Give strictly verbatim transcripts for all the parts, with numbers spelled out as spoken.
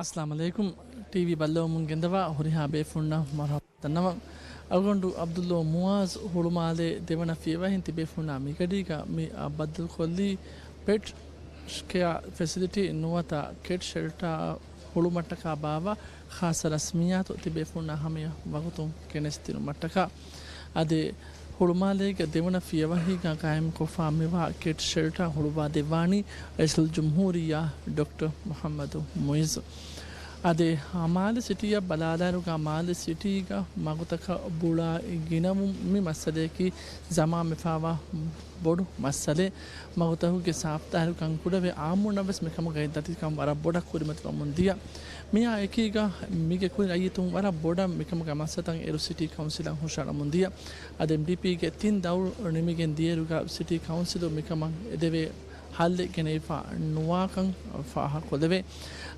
އައްސަލާމު ޢަލައިކުމް. ޓީވީ ބައްލަވަމުން ގެންދަވާ ހުރިހާ ބޭފުންނަށް މަރުޙަބާ ދަންނަވަން. އަޅުގަނޑު ޢަބްދުﷲ މުޢާޒް ހުޅުމާލޭ ދެވަނަ ފިޔަވަހިން ތިބޭފުންނާ މިގަޑީގަ މި، އާ، ބައްދަލުކޮށްލީ ޕެޓް ކެއާ ފެސިލިޓީ ނުވަތަ ކެޓް ޝެލްޓާ ހުޅުމަށްޓަކާ ބާއްވާ ޚާއްޞަ ރަސްމިއްޔާތު ތިބޭފުންނާ ހަމަޔަށް ވަގުތުން ގެނެސްދިނުމަށްޓަކާ. އަދި ހުޅުމާލޭގެ ދެވަނަ ފިޔަވަހީގަ ޤާއިމްކޮށްފާ މިވާ ކެޓް ޝެލްޓާ ހުޅުވާ ދެއްވާނީ ރައީސުލްޖުމްހޫރިއްޔާ ޑޮކްޓަރ މުޙައްމަދު މުޢިއްޒު. އަދި މާލެ ސިޓީއަށް ބަލާލާއިރުގަ މާލެ ސިޓީގަ މަގުތަކަށް ބުޅާ ގިނަވުން މި މައްސަލަޔަކީ ޒަމާންވެފާވާ ބޮޑު މައްސަލައެއް. މަގުތަކުގެ ސާފުތާހިރުކަން ކުޑަވެ އާއްމުންނަށްވެސް މިކަމުގައި ދަތިކަން ވަރަށް ބޮޑަށް ކުރިމަތިވަމުން ދިޔަ. މިއާ އެކީގަ މީގެ ކުރިން ރައްޔިތުން ވަރަށް ބޮޑަށް މިކަމުގެ މައްސަލަތައް އޭރު ސިޓީ ކައުންސިލަށް ހުށަހަޅަމުން ދިޔަ. އަދި އެމްޑީޕީގެ ތިން ދައުރު ނިމިގެން ދިޔައިރުގަ ސިޓީ ކައުންސިލު މިކަމަށް އެދެވޭ ހައްލެއް ގެނެވިފަ ނުވާކަން ފާހަގަކޮށްލެވޭ.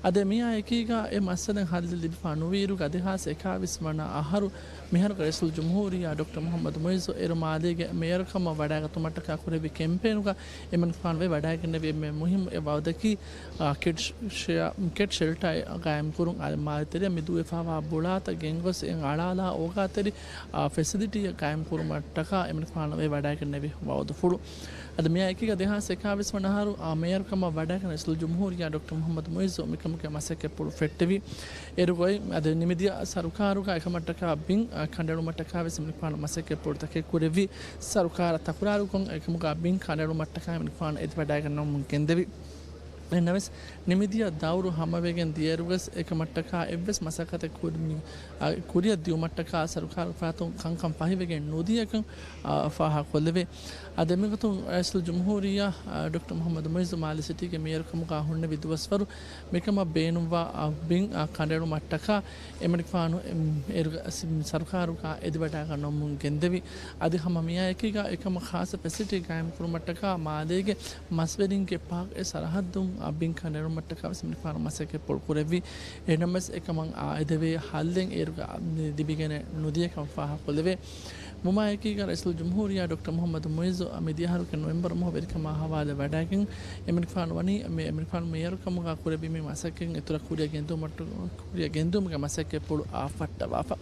އަދި މިއާ އެކީގަ އެ މައްސަލައަށް ހައްލެއް ލިބިފަ ނުވިއިރުގަ ދެހާސް އެކާވީސް ވަނަ އަހަރު މިހާރުގެ ރައީސުލްޖުމްހޫރިއްޔާ ޑޮކްޓަރ މުޙައްމަދު މުޢިއްޒު އޭރު މާލޭގެ މޭޔަރުކަމަށް ވަޑައިގަތުމަށްޓަކާ ކުރެއްވި ކެމްޕޭނުގަ އެމަނިކުފާނު ވެ ވަޑައިގެންނެވި އެންމެ މުހިއްމު އެއް ވައުދަކީ، އާ، ކެޓް ޝެ-، ކެޓް ޝެލްޓާ ގާއިމްކުރުން. އާ، މާލެ ތެރެއަށް މި ދޫވެފާވާ ބުޅާތައް ގެންގޮސް އެ އަޅާލާ އޯގާތެރި، އާ، ފެސިލިޓީއެއް ގާއިމްކުރުމަށްޓަކާ އެމަނިކުފާނު ވެ ވަޑައިގެންނެވި ވައުދުފުޅު. އަދި މިއާ އެކީގަ ދެހާސް އެކާވީސް ވަނަ އަހަރު، އާ، މޭޔަރުކަމަށް ވަޑައިގެން ރައީސުލްޖުމްހޫރިއްޔާ ޑޮކްޓަރ މުޙައްމަދު މުޢިއްޒު މިކަމުގެ މަސައްކަތްޕުޅު ފެއްޓެވި. އޭރުގައި އަދި ނިމިދިޔަ ސަރުކާރުގަ އެކަމަށްޓަކާ ބިން، އާ، ކަނޑައެޅުމަށްޓަކާވެސް އެމަނިކުފާނު މަސައްކަތްޕުޅުތަކެއް ކުރެއްވި. ސަރުކާރަށް ތަކުރާރުކޮށް އެކަމުގަ ބިން ކަނޑައެޅުމަށްޓަކާ އެމަނިކުފާނު އެދިވަޑައިގަންނަވަމުން ގެންދެވި. އެހެންނަމަވެސް، ނިމިދިޔަ ދައުރު ހަމަވެގެން ދިޔައިރުވެސް އެކަމަށްޓަކާ އެއްވެސް މަސައްކަތެއް ކުރި-، މި-، އަ، ކުރިއަށް ދިއުމަށްޓަކާ ސަރުކާރުގެ ފަހަތުން ކަންކަން ފަހިވެގެން ނުދިޔަކަން، އަ، ފާހަގަކޮށްލެވޭ. އަދި މިގޮތުން ރައީސުލްޖުމްހޫރިއްޔާ، އަ، ޑޮކްޓަރ މުޙައްމަދު މުޢިއްޒު މާލެ ސިޓީގެ މޭޔަރުކަމުގަ ހުންނެވި ދުވަސްވަރު މިކަމަށް ބޭނުންވާ، އަ، ބިން، އަ، ކަނޑައެޅުމަށްޓަކާ އެމަނިކުފާނު އެ-، އޭރުގަ ސި-، ސަރުކާރުގަ އެދިވަޑައިގަންނަވަމުން ގެންދެވި. އަދި ހަމަ މިއާ އެކީގަ އެކަމަށް ޚާއްޞަ ފެސިލިޓީ ގާއިމްކުރުމަށްޓަކާ މާލޭގެ މަސްވެރިންގެ ޕާކް އެ ސަރަހައްދުން އަ ބިން ކަނޑައެޅުމަށްޓަކާވެސް އެމަނިކުފާނު މަސައްކަތްޕުޅު ކުރެއްވި. އެހެންނަމަވެސް އެކަމަށް އާ އެދެވޭ ހައްލެއް އޭރުގަ ލިބިގެނެއް ނުދިޔަކަން ފާހަގަކޮށްލެވޭ. މުމާއެކީގަ ރައީސުލްޖުމްހޫރިއްޔާ ޑޮކްޓަރ މުޙައްމަދު މުޢިއްޒު މިދިޔަ އަހަރުގެ ނޮވެމްބަރު މަހު ވެރިކަމާ ހަވާލުވެވަޑައިގެން އެމަނިކުފާނު ވަނީ މި އެމަނިކުފާނު މޭޔަރުކަމުގަ ކުރެއްވި މި މަސައްކަތް އިތުރަށް ކުރިއަށް ގެންދިއުމަށްޓަ-، ކުރިއަށް ގެންދިއުމުގެ މަސައްކަތްޕުޅު އާ ފައްޓަވާފަ.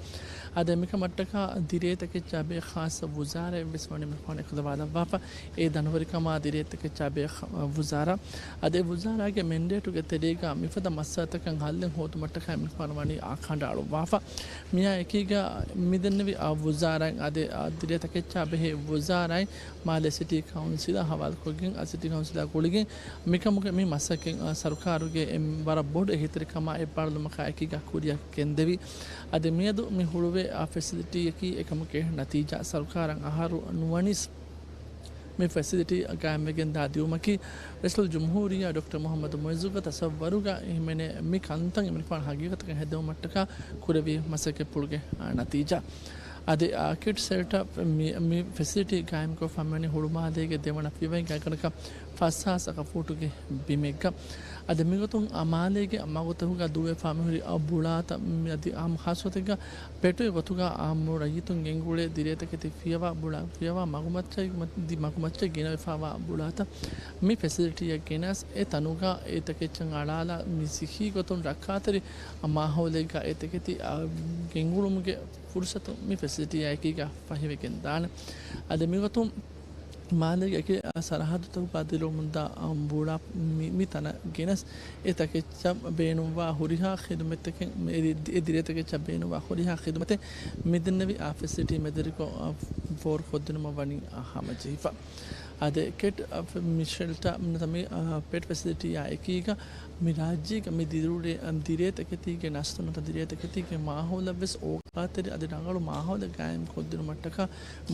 އަދި މިކަމަށްޓަކާ ދިރޭތަކެއްޗާ ބެހޭ ޚާއްޞަ ވުޒާރާއެއްވެސް ވަނީ އެމަނިކުފާނު އެކުލަވާލައްވާފަ. އެ ދަނޑުވެރިކަމާ ދިރޭތަކެއްޗާ ބެހޭ ޚަ-، ވުޒާރާ. އަދި ވުޒާރާގެ މެންޑޭޓުގެ ތެރޭގަ މިފަދަ މައްސަލަތަކަށް ހައްލެއް ހޯދުމަށްޓަކާ އެމަނިކުފާނު ވަނީ އާ ކަނޑައަޅުއްވާފަ. މިއާ އެކީގަ މިދެންނެވި އާ ވުޒާރާއިން އަދި އާ ދިރޭތަކެއްޗާ ބެހޭ ވުޒާރާއިން މާލެ ސިޓީ ކައުންސިލާ ހަވާލުކޮށްގެން އަދި ސިޓީ ކައުންސިލާ ގުޅިގެން މިކަމުގެ މި މަސައްކަތް، އާ، ސަރުކާރުގެ އެން ވަރަށް ބޮޑު އެހީތެރިކަމާ އެއްބާރުލުމަކާ އެކީގަ ކުރިއަށް ގެންދެވި. އަދި މިއަދު މި ހުޅުވޭ އާ ފެސިލިޓީއަކީ އެކަމުގެ ނަތީޖާ. ސަރުކާރަށް އަހަރު ނުވަނީސް މި ފެސިލިޓީ ގާއިމްވެގެންދާ ދިއުމަކީ، ރައީސުލްޖުމްހޫރިއްޔާ ޑޮކްޓަރ މުޙައްމަދު މުޢިއްޒުގެ ތަސައްވަރުގަ ހިމެނޭ މި ކަންތައް އެމަނިކުފާނު ހަގީގަތަކަށް ހެދެވުމަށްޓަކާ ކުރެއްވި މަސައްކަތްޕުޅުގެ، އާ، ނަތީޖާ. އަދި، އާ، ކެޓް ޝެލްޓާ މި، މި ފެސިލިޓީ ގާއިމްކޮށްފަ މިވަނީ ހުޅުމާލޭގެ ދެވަނަ ފިޔަވަހި ގާތްގަނޑަކަށް ފަސް ހާސް އަކަ ފޫޓުގެ ބިމެއްގަ. އަދި މިގޮތުން އަ މާލޭގެ މަގުތަކުގަ ދޫވެފާ މިހުރި އަ ބުޅާތައް މި އަދި އާއްމު ޚާއްޞަ ގޮތެއްގަ ޕެޓުގެ ގޮތުގަ އާއްމު ރައްޔިތުން ގެންގުޅޭ ދިރޭތަކެތި ފިޔަވާ ބުޅާ ފިޔަވާ މަގުމައްޗަށް، ދި މަގުމައްޗަށް ގިނަވެފާވާ ބުޅާތައް މި ފެސިލިޓީއަށް ގެނަސް އެ ތަނުގަ އެ ތަކެއްޗަށް އަޅާލާ މި ސިއްހީ ގޮތުން ރައްކާތެރި މާހައުލެއްގަ އެ ތަކެތި އަ ގެންގުޅުމުގެ ފުރުސަތު މި ފެސިލިޓީއާއެކީގަ ފަހިވެގެން ދާނެ. އަދި މިގޮތުން މާލޭގެ އެކި ސަރަހައްދުތަކުގަ ދިރިއުޅުމުންދާ ބުޅާ މި، މި ތަނަށް ގެނަސް އެ ތަކެއްޗަށް ބޭނުންވާ ހުރިހާ ޚިދުމަތްތަކެއް، އެ ދި-، އެ ދިރޭތަކެއްޗަށް ބޭނުންވާ ހުރިހާ ޚިދުމަތެއް މިދެންނެވި އާ ފެސިލިޓީ މެދުވެރިކޮށް ފޯރުކޮށްދިނުމަށް ވަނީ ހަމަޖެހިފަ. އަދި ކެޓް މި ޝެލްޓާ ނުވަތަ މި ޕެޓް ފެސިލިޓީއާ އެކީގަ މި ރާއްޖޭގަ މި ދިރިއުޅޭ ދިރޭތަކެތީގެ ނަސްލު ނުވަތަ ދިރޭތަކެތީގެ މާހައުލަށްވެސް އޯގާތެރި އަދި ރަނގަޅު މާހައުލެއް ގާއިމް ކޮށްދިނުމަށްޓަކާ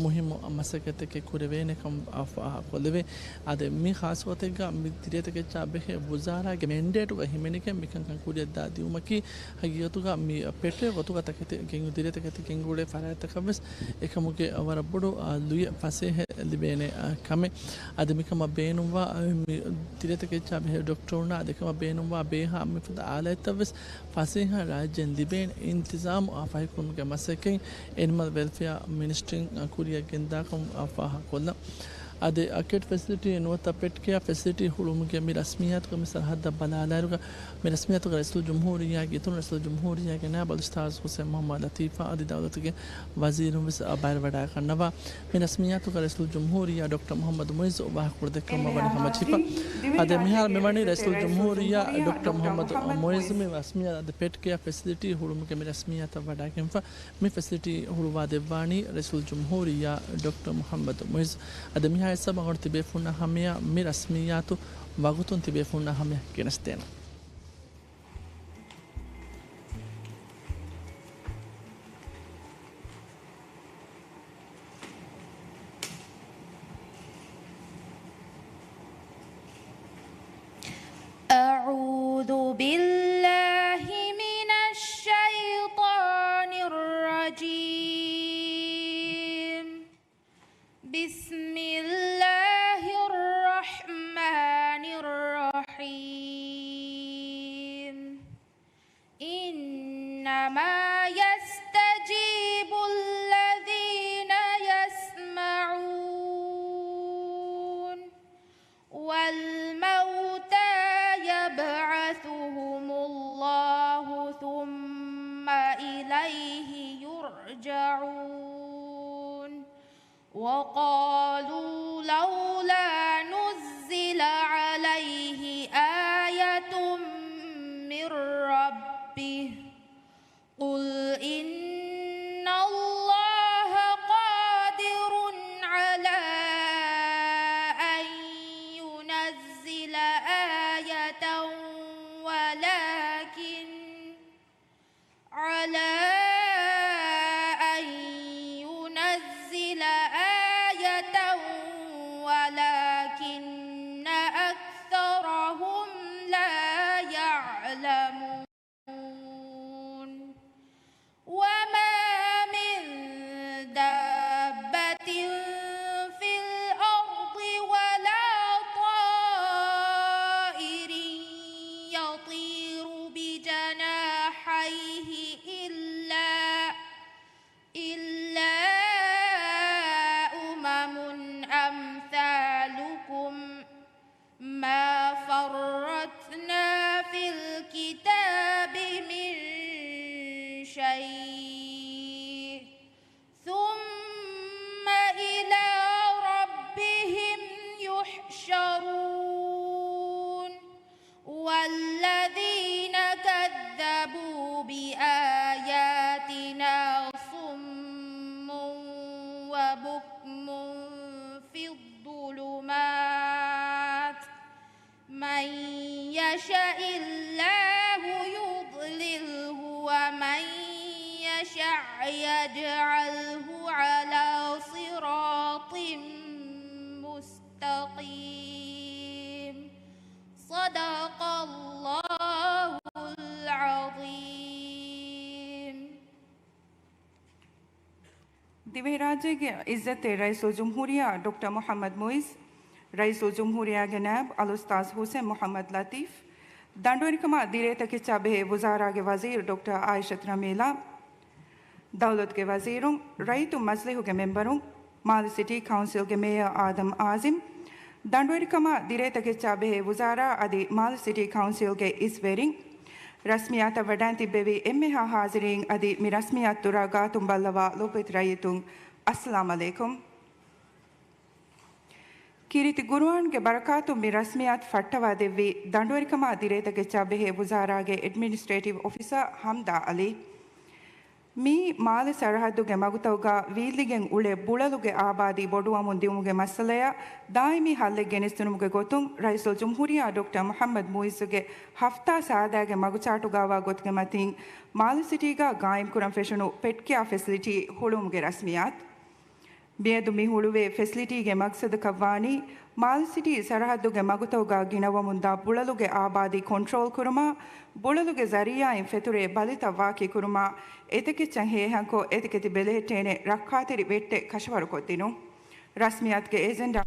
މުހިއްމު މަސައްކަތެއް ކުރެވޭނެކަން ފާހަގަކޮށްލެވޭ. އަދި މި ޚާއްޞަ ގޮތެއްގަ މި ދިރޭތަކެއްޗާ ބެހޭ ވުޒާރާގެ މެންޑޭޓުގަ ހިމެނިގެން މިކަންކަން ކުރިއަށްދާ ދިއުމަކީ ހަގީގަތުގަ މި ޕެޓްރޭ ގޮތުގަ ތަކެތި ގެންގު-، ދިރޭތަކެތި ގެންގުޅޭ ފަރާތްތަކަށްވެސް އެކަމުގެ ވަރަށް ބޮޑު، އާ، ލުޔެއް ފަސޭހަ ލިބޭނެ، އާ، ކަމެއް. އަދި މިކަމަށް ބޭނުންވާ، އާ، މި ދިރޭތަކެއްޗާ ބެހޭ ޑޮކްޓަރުންނާ އަދި އެކަމަށް ބޭނުންވާ ބޭހާ މިފަދަ އާލާތްތައްވެސް ފަސޭހަ ރާއްޖޭން ލިބޭނެ އިންތިޒާމު އާ ފަހިކުރުމުގެ މަސައްކަތް އެނިމަލް ވެލްފެއާ މިނިސްޓްރީން، އާ، ކުރިއަށް ގެންދާކަން، އާ، ފާހަގަކޮށްލަން. އަދި އަކެޓް ފެސިލިޓީ ނުވަތަ ޕެޓް ކެއާ ފެސިލިޓީ ހުޅުވުމުގެ މި ރަސްމިއްޔާތުގެ މި ސަރަހައްދަށް ބަލާލާއިރުގަ، މި ރަސްމިއްޔާތުގެ ރައީސުލްޖުމްހޫރިއްޔާގެ އިތުރުން ރައީސުލްޖުމްހޫރިއްޔާގެ ނާއިބު އަލްއުސްތާޛު ހުސެން މުޙައްމަދު ލަތީފާ އަދި ދައުލަތުގެ ވަޒީރުން ވެސް ބައިވެރިވަޑައިގަންނަވާ. މި ރަސްމިއްޔާތުގަ ރައީސުލްޖުމްހޫރިއްޔާ ޑޮކްޓަރ މުޙައްމަދު މުޢިއްޒު ވާހަކަފުޅު ދެއްކުމަށް ވަނީ ހަމަޖެހިފަ. އަދި މިހާރު މިވަނީ ރައީސުލްޖުމްހޫރިއްޔާ ޑޮކްޓަރ މުޙައްމަދު މުޢިއްޒު މި ރަސްމިއްޔާ އަދި ޕެޓް ކެއާ ފެސިލިޓީ ހުޅުވުމުގެ މި ރަސްމިއްޔާތަށް ވަޑައިގެންފަ. މި ފެސިލިޓީ ހުޅުވާ ދެއްވާނީ ރައީސުލްޖުމްހޫރިއްޔާ ޑޮކްޓަރ މުޙައްމަދު މުޢިއްޒު. އަދި މިހާ ހިސާބަށް އަޅުގަނޑު ތިބޭފުޅުންނާ ހަމަޔަށް މި ރަސްމިއްޔާތު ވަގުތުން ތިބޭފުޅުންނާ ހަމަޔަށް ގެނެސްދޭނަން. أعوذ بالله من الشيطان الرجيم. بسم الله الرحمن الرحيم. إنما يستجيب الذين يسمعون والموتى يبعثهم الله ثم إليه يرجعون. وقالوا لولا نزل عليه آية من ربه. قل إن الله قادر على أن ينزل آية ولكن، على أن ينزل آية ولكن أكثرهم لا يعلمون. وما من دابة في الأرض ولا طائر يطير بجناحيه إلا، إلا أمم أمثالكم ما فرطنا في الكتاب من شيء ثم إلى ربهم يحشرون. والذين كذبوا بآياتنا صم وبكم في الظلمات. من يشأ الله يضلله ومن يشأ يجعله على صراط مستقيم. صدق الله العظيم. ދިވެހިރާއްޖޭގެ ޢިއްޒަތްތެރި ރައީސުލްޖުމްހޫރިއްޔާ ޑޮކްޓަރ މުޙައްމަދު މުޢިއްޒު، ރައީސުލްޖުމްހޫރިއްޔާގެ ނާއިބު އަލްއުސްތާޛު ހުސެން މުޙައްމަދު ލަތީފް، ދަނޑުވެރިކަމާ ދިރޭތަކެއްޗާ ބެހޭ ވުޒާރާގެ ވަޒީރު ޑޮކްޓަރ ޢާއިޝަތު ރަމީލާ، ދައުލަތުގެ ވަޒީރުން، ރައްޔިތު މަޖިލީހުގެ މެމްބަރުން، މާލެ ސިޓީ ކައުންސިލްގެ މޭޔަރ އާދަމް އާޒިމް، ދަނޑުވެރިކަމާ ދިރޭތަކެއްޗާ ބެހޭ ވުޒާރާ އަދި މާލެ ސިޓީ ކައުންސިލްގެ އިސް ވެރިން، ރަސްމިއްޔާތަށް ވަޑައިން ތިއްބެވި އެންމެހާ ޙާޒިރީން އަދި މި ރަސްމިއްޔާތު ދުރާ ގާތުން ބައްލަވާ ލޯބިވެތި ރައްޔިތުން، އައްސަލާމް ޢަލައިކުމް. ކީރިތި ޤުރުއާންގެ ބަރަކާތުން މި ރަސްމިއްޔާތު ފައްޓަވާ ދެއްވީ ދަނޑުވެރިކަމާ ދިރޭތަކެއްޗާ ބެހޭ ވުޒާރާގެ އެޑްމިނިސްޓްރޭޓިވް އޮފިސަރ ހަމްދާ ޢަލީ. މީ މާލެ ސަރަހައްދުގެ މަގުތަކުގަ ވީއްލިގެން އުޅޭ ބުޅަލުގެ އާބާދީ ބޮޑުވަމުން ދިއުމުގެ މައްސަލަޔަށް ދާއިމީ ޙައްލެއް ގެނެސްދިނުމުގެ ގޮތުން ރައީސުލްޖުމްހޫރިއްޔާ ޑޮކްޓަރ މުޙައްމަދު މުޢިއްޒުގެ ހަފްތާ ސާދައިގެ މަގުޗާޓުގައިވާ ގޮތުގެ މަތިން މާލެ ސިޓީގަ ގާއިމްކުރަން ފެށުނު ޕެޓްކެއާ ފެސިލިޓީ ހުޅުވުމުގެ ރަސްމިއްޔާތު. މިއަދު މި ހުޅުވޭ ފެސިލިޓީގެ މަގްސަދަކަށްވާނީ، މާލެ ސިޓީ ސަރަހައްދުގެ މަގުތަކުގަ ގިނަވަމުންދާ ބުޅަލުގެ އާބާދީ ކޮންޓްރޯލް ކުރުމާ، ބުޅަލުގެ ޒަރީޢާއިން ފެތުރޭ ބަލިތައް ވާކީ ކުރުމާ، އެތަކެއްޗަށް ހޭހަންކޮށް، އެތަކެތި ބެލެހެއްޓޭނެ ރައްކާތެރި ވެއްޓެއް ކަށަވަރުކޮށްދިނުން. ރަސްމިއްޔާތުގެ އެޖެންޑާ.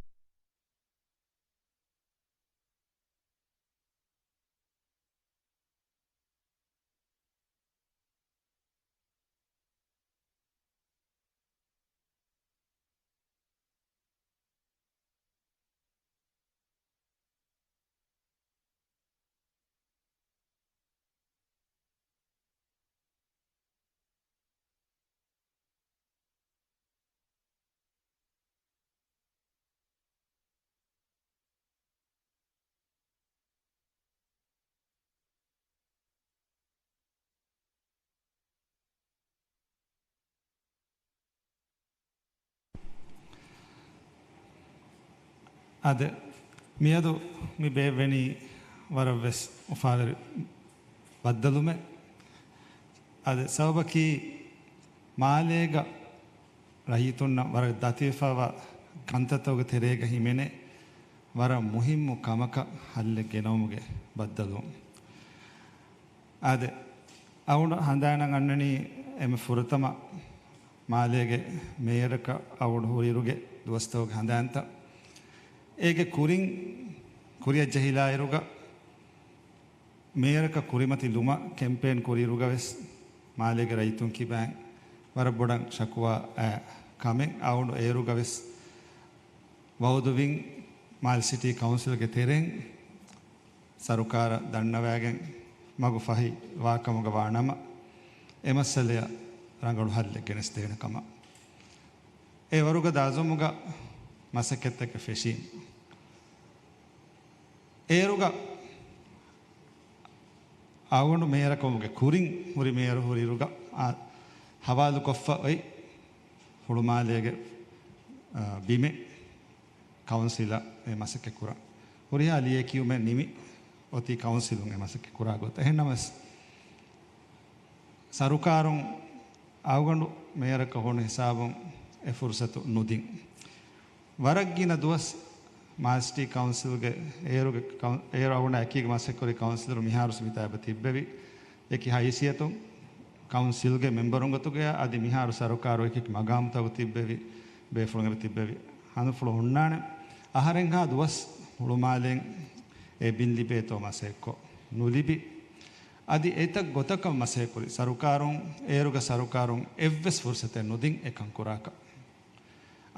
އާދެ، މިއަދު މި ބޭއްވެނީ ވަރަށްވެސް އުފާވެރި ބައްދަލުމެއް. އާދެ، ސަބަބަކީ މާލޭގަ ރައްޔިތުންނަށް ވަރަށް ދަތިވެފައިވާ ކަންތައްތަކުގެ ތެރޭގަ ހިމެނޭ ވަރަށް މުހިއްމު ކަމަކަށް ހައްލެއް ގެނައުމުގެ ބައްދަލުވުން. އާދެ، އަޅުގަނޑު ހަނދާނަށް އަންނަނީ އެންމެ ފުރަތަމަ މާލޭގެ މޭޔަރަކަށް އަޅުގަނޑު ހުރިއިރުގެ ދުވަސްތަކުގެ ހަނދާންތައް. އޭގެ ކުރިން ކުރިއަށް ޖެހިލާއިރުގަ މޭޔަރަކަށް ކުރިމަތިލުމަށް ކެމްޕޭން ކުރިއިރުގަވެސް މާލޭގެ ރައްޔިތުން ކިބައިން ވަރަށް ބޮޑަށް ޝަކުވާ އައި ކަމެއް. އަޅުގަނޑު އޭރުގަވެސް ވައުދުވިން މާލެ ސިޓީ ކައުންސިލްގެ ތެރެއިން ސަރުކާރަށް ދަންނަވައިގެން މަގު ފަހި ވާކަމުގަ ވާނަމަ، އެ މައްސަލަޔަށް ރަނގަޅު ހައްލެއް ގެނެސްދޭނެ ކަމަށް. އެ ވަރުގަދަ އަޒުމުގަ މަސައްކަތްތަކެއް ފެށީމަ، އޭރުގަ އަޅުގަނޑު މޭޔަރަކަމުގެ ކުރިން ހުރި މޭޔަރު ހުރިއިރުގަ އާ ހަވާލުކޮށްފަ އޮތް ހުޅުމާލޭގެ، އާ، ބިމެއް ކައުންސިލަށް އެ މަސައްކަތް ކުރަން. ހުރިހާ ލިޔެކިޔުމެއް ނިމި އޮތީ ކައުންސިލުން އެ މަސައްކަތް ކުރާ ގޮތަށް. އެހެންނަމަވެސް، ސަރުކާރުން އަޅުގަނޑު މޭޔަރަކަށް ހޮނު ހިސާބުން އެ ފުރުސަތު ނުދިން. ވަރަށް ގިނަ ދުވަސް މާލެ ސިޓީ ކައުންސިލްގެ އޭރުގެ ކައު-، އޭރު އަޅުގަނޑާ އެކީގަ މަސައްކަތްކުރި ކައުންސިލަރު މިހާރު ސް މިތާ އެބަ ތިއްބެވި. އެކި ހައިސިއްޔަތުން ކައުންސިލްގެ މެމްބަރުން ގޮތުގަޔާ އަދި މިހާރު ސަރުކާރު އެކި މަގާމުތަކު ތިއްބެވި، ބޭފުޅުން އެބަ ތިއްބެވި. ހަނދުފުޅު ހުންނާނެ. އަހަރެންހާ ދުވަސް ހުޅުމާލޭން އެ ބިން ލިބޭތޯ މަސައްކޮށް ނުލިބި. އަދި އެތައް ގޮތަކަށް މަސައްކަތްކުރި ސަރުކާރުން، އޭރުގެ ސަރުކާރުން އެއްވެސް ފުރުސަތެއް ނުދިން އެކަން ކުރާކަށް.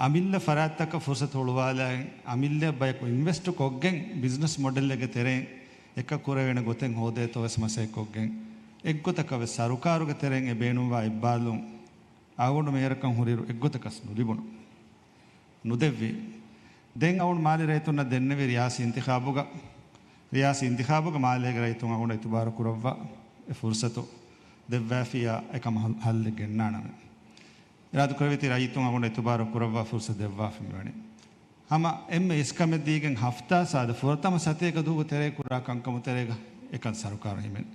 އަމިއްލަ ފަރާތްތަކަށް ފުރުސަތު ހުޅުވާލައި، އަމިއްލަ ބަޔަކު އިންވެސްޓު ކޮށްގެން ބިޒްނަސް މޮޑެލްއެއްގެ ތެރެއިން އެކަށް ކުރެވޭނެ ގޮތެއް ހޯދޭތޯ ވެސް މަސައްކަތްކޮށްގެން، އެއްގޮތަކަށް ވެސް ސަރުކާރުގެ ތެރެއިން އެ ބޭނުންވާ އެއްބާލުން އަޅުގަނޑު މޭޔަރަކަށް ހުރިއިރު އެއްގޮތަކަސް ނުލިބުނު. ނުދެއްވި. ދެން އަޅުގަނޑު މާލެ ރައްޔިތުންނަށް ދެންނެވި ރިޔާސީ އިންތިޚާބުގަ، ރިޔާސީ އިންތިޚާބުގަ މާލޭގެ ރައްޔިތުން އަޅުގަނޑަށް އިތުބާރު ކުރައްވާ އެ ފުރުސަތު ދެއްވާފިއްޔާ އެކަމަށް ހައް-، ހައްލެއް ގެންނާނަމޭ. އިރާދަކުރެއްވިތީ ރައްޔިތުން އަޅުގަނޑަށް އިތުބާރު ކުރައްވާ ފުރުސަތު ދެއްވާފަ މިވަނީ. ހަމަ އެންމެ އިސްކަމެއް ދީގެން ހަފްތާ ސާދަ ފުރަތަމަ ސަތޭކަ ދުވަހުގެ ތެރޭ ކުރާ ކަންކަމުގެ ތެރޭގަ އެކަން ސަރުކާރު ހިމެނޭ.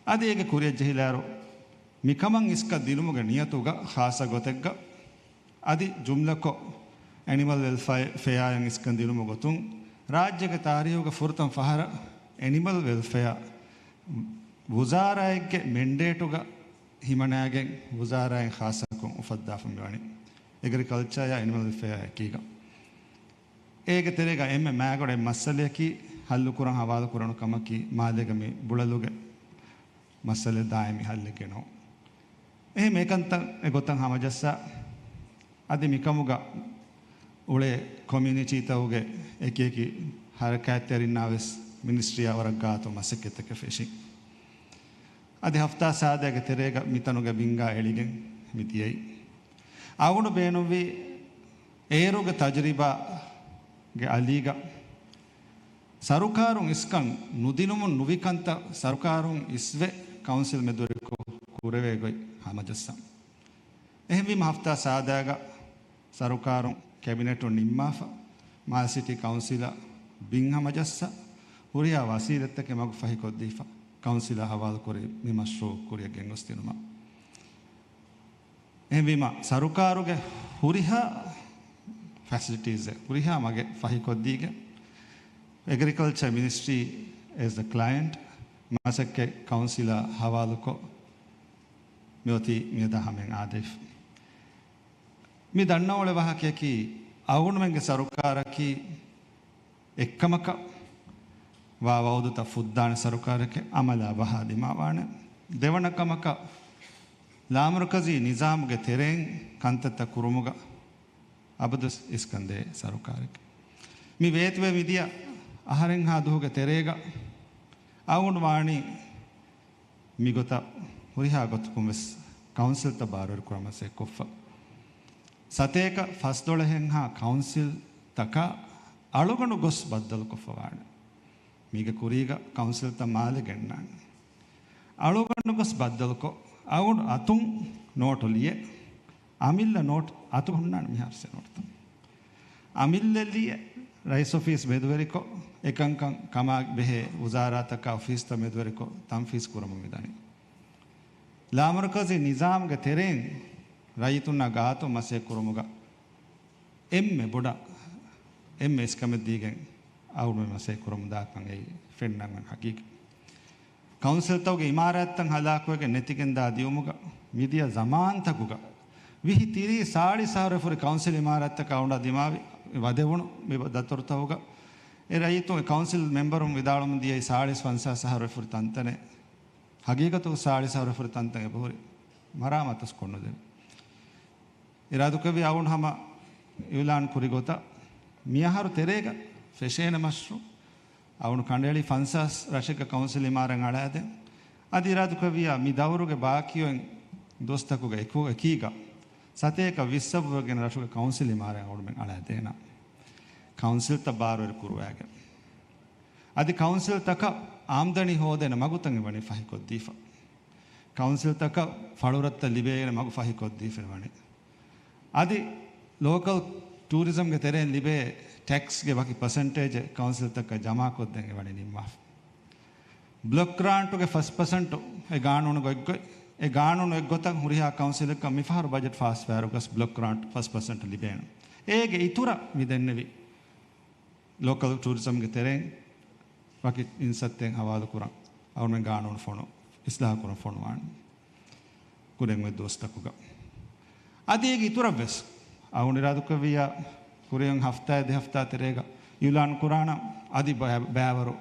އަދި އޭގެ ކުރިއަށް ޖެހިލާއިރު، މިކަމަށް އިސްކަން ދިނުމުގެ ނިޔަތުގަ ޚާއްޞަ ގޮތެއްގަ އަދި ޖުމްލަކޮށް އެނިމަލް ވެލްފެއާއަށް އިސްކަން ދިނުމުގެ ގޮތުން، ރާއްޖޭގެ ތާރީހުގަ ފުރަތަމަ ފަހަރަށް އެނިމަލް ވެލްފެއާ ވުޒާރާއެއްގެ މެންޑޭޓުގަ ހިމަނާގެން ވުޒާރާއިން ޚާއްޞަކޮށް އުފައްދާފަ މިވަނީ، އެގްރިކަލްޗާއާ އެނިމަލް ވެލްފެއާ އެކީގަ. އޭގެ ތެރޭގަ އެންމެ މާގަނޑު އެއް މައްސަލަޔަކީ ހައްލުކުރަން ހަވާލުކުރަނު ކަމަކީ މާލޭގަ މި ބުޅަލުގެ މައްސަލަ ދާއިމީ ހައްލެއް ގެނައުން. އެހެން އެކަންތައް އެގޮތަށް ހަމަޖައްސާ، އަދި މިކަމުގަ އުޅޭ ކޮމިއުނިޓީތަކުގެ އެކިއެކި ހަރަކާތްތެރިންނާ ވެސް މިނިސްޓްރީއާ ވަރަށް ގާތު މަސައްކަތްތަކެއް ފެށި. އަދި ހަފްތާ ސާދައިގެ ތެރޭގަ މިތަނުގެ ބިންގާ އެޅިގެން މި ދިޔައީ. އަޅުގަނޑު ބޭނުންވީ އޭރުގެ ތަޖުރިބާގެ އަލީގަ ސަރުކާރުން އިސްކަން ނުދިނުމުން ނުވި ކަންތައް ސަރުކާރުން އިސްވެ ކައުންސިލް މެދުވެރިކޮށް ކުރެވޭ ގޮތް ހަމަޖައްސަން. އެހެންވީމަ ހަފްތާ ސާދައިގަ ސަރުކާރުން ކެބިނެޓުން ނިންމާފަ، މާލެ ސިޓީ ކައުންސިލަށް ބިން ހަމަޖައްސަ، ހުރިހާ ވަސީލަތްތަކެއް މަގު ފަހިކޮށްދީފަ، ކައުންސިލާ ހަވާލުކުރި މި މަޝްރޫއު ކުރިއަށް ގެންގޮސްދިނުމަށް. އެހެންވީމަ، ސަރުކާރުގެ ހުރިހާ ފެސިލިޓީސްއެއް، ހުރިހާ މަގެއް ފަހިކޮށްދީގެން، އެގްރިކަލްޗަރ މިނިސްޓްރީ އޭޒް އަ ކްލައިންޓް، މަސައްކަތް ކައުންސިލާ ހަވާލުކޮށް، މިއޮތީ މިއަދާ ހަމައިން އާދެވިފަ. މި ދަންނަވާ އުޅޭ ވާހަކަޔަކީ، އަޅުގަނޑުމެންގެ ސަރުކާރަކީ އެއްކަމަކަށް ވާ ވައުދުތައް ފުއްދާނެ ސަރުކާރެކޭ، އަމަލާ ބަހާ ދިމާވާނެ. ދެވަނަ ކަމަކަށް، ލާމަރުކަޒީ ނިޒާމުގެ ތެރެއިން ކަންތައްތައް ކުރުމުގަ އަބަދުވެސް އިސްކަންދޭ ސަރުކާރެކޭ. މި ވޭތުވެ މިދިޔަ އަހަރެއްހާ ދުވަހުގެ ތެރޭގަ އަޅުގަނޑު ވާނީ މިގޮތަށް ހުރިހާ ގޮތަކުން ވެސް ކައުންސިލްތައް ބާރުވެރިކުރަން މަސައްކަތްކޮށްފަ. ސަތޭކަ ފަސްދޮޅަހެއްހާ ކައުންސިލްތަކަށް އަޅުގަނޑު ގޮސް ބައްދަލުކޮށްފަ ވާނެ. މީގެ ކުރީގަ ކައުންސިލްތައް މާލެ ގެންނާނެ. އަޅުގަނޑު ގޮސް ބައްދަލުކޮށް، އަޅުގަނޑު އަތުން ނޯޓު ލިޔެ، އަމިއްލަ ނޯޓު އަތު ހުންނާނެ މިހާރު ސެ ނޯޓުތައް. އަމިއްލަ ލިޔެ، ރައީސް އޮފީސް މެދުވެރިކޮށް، އެކަންކަން ކަމާ ބެހޭ ވުޒާރާތަކާ އޮފީސްތައް މެދުވެރިކޮށް ތަންފީޒް ކުރަމުން މިދަނީ. ލާމަރުކަޒީ ނިޒާމްގެ ތެރެއިން ރައްޔިތުންނާ ގާތު މަސައްކަތް ކުރުމުގަ އެންމެ ބޮޑަށް، އެންމެ އިސްކަމެއް ދީގެން އަޅުގަނޑު މަސައްކަތް ކުރަމުން ދާކަން އެއީ ފެންނަން ހަގީގަތް. ކައުންސިލްތަކުގެ އިމާރާތްތައް ހަލާކުވެގެން ނެތިގެންދާ ދިއުމުގަ މިދިޔަ ޒަމާންތަކުގަ ވިހި، ތިރީސް، ސާޅީސް އަހަރު ފުރި ކައުންސިލް އިމާރާތްތަކާ އަޅުގަނޑާ ދިމާވި ވަދެވުނު މި ދަތުރުތަކުގަ އެ ރައްޔިތުން، އެ ކައުންސިލް މެމްބަރުން ވިދާޅުވަމުން ދިޔައީ ސާޅީސް ފަންސާސް އަހަރު ފުރި ތަންތަނެއް. ހަގީގަތުގަ ސާޅީސް އަހަރު ފުރި ތަންތަން އެބަހުރި މަރާމާތުވެސް ކޮށްނުދެވި. އިރާދުކުރެއްވި އަޅުގަނޑު ހަމަ އިއުލާން ކުރި ގޮތަށް މިއަހަރު ތެރޭގަ ފެށޭނެ މަޝްރޫއު އަޅުގަނޑު ކަނޑައެޅި ފަންސާސް ރަށެއްގަ ކައުންސިލް އިމާރާތް އަޅާދޭން. އަދި އިރާދުކުރެއްވިއްޔާ މި ދައުރުގެ ބާކީވެން ދުވަސްތަކުގެ އެކު، އެކީގަ ސަތޭކަ ވިއްސަށްވުރެ ގިނަ ރަށުގެ ކައުންސިލް އިމާރާތް އަޅުގަނޑުމެން އަޅާދޭނަން. ކައުންސިލްތައް ބާރުވެރި ކުރުވައިގެން. އަދި ކައުންސިލްތަކަށް އާމްދަނީ ހޯދޭނެ މަގުތައް އެވަނީ ފަހިކޮށްދީފަ. ކައުންސިލްތަކަށް ފަޅުރަށްތައް ލިބޭނެ މަގު ފަހިކޮށްދީފަ އެވަނީ. އަދި ލޯކަލް ޓޫރިޒަމްގެ ތެރެއިން ލިބޭ ޓެކްސްގެ ވަކި ޕަސެންޓޭޖެއް ކައުންސިލްތަކަށް ޖަމާކޮށްދޭން އެވަނީ ނިންމާފަ. ބްލޮކް ގްރާންޓުގެ ފަސް ޕަސެންޓު އެ ގާނޫނުގަ އޮތްގޮތް، އެ ގާނޫނު އޮތްގޮތަށް ހުރިހާ ކައުންސިލަކަށް މިފަހަރު ބަޖެޓް ފާސްވާއިރު ގަސް ބްލޮކް ގްރާންޓް ފަސް ޕަސެންޓް ލިބޭނެ. އޭގެ އިތުރަށް މި ދެންނެވި ލޯކަލް ޓޫރިޒަމްގެ ތެރެއިން ވަކި އިންސައްތައެއް ހަވާލުކުރަން އަޅުގަނޑުމެން ގާނޫނު ފޮނު، އިސްލާހު ކުރަން ފޮނުވާނެ ކުރިން އޮތް ދުވަސްތަކުގަ. އަދި އޭގެ އިތުރަށްވެސް އަޅުގަނޑު އިރާދުކުރެއްވިއްޔާ ކުރިން ހަފްތާއެއް ދެ ހަފްތާ ތެރޭގަ އިއުލާން ކުރާނަން. އަދި ބަ-، ބައިވަރު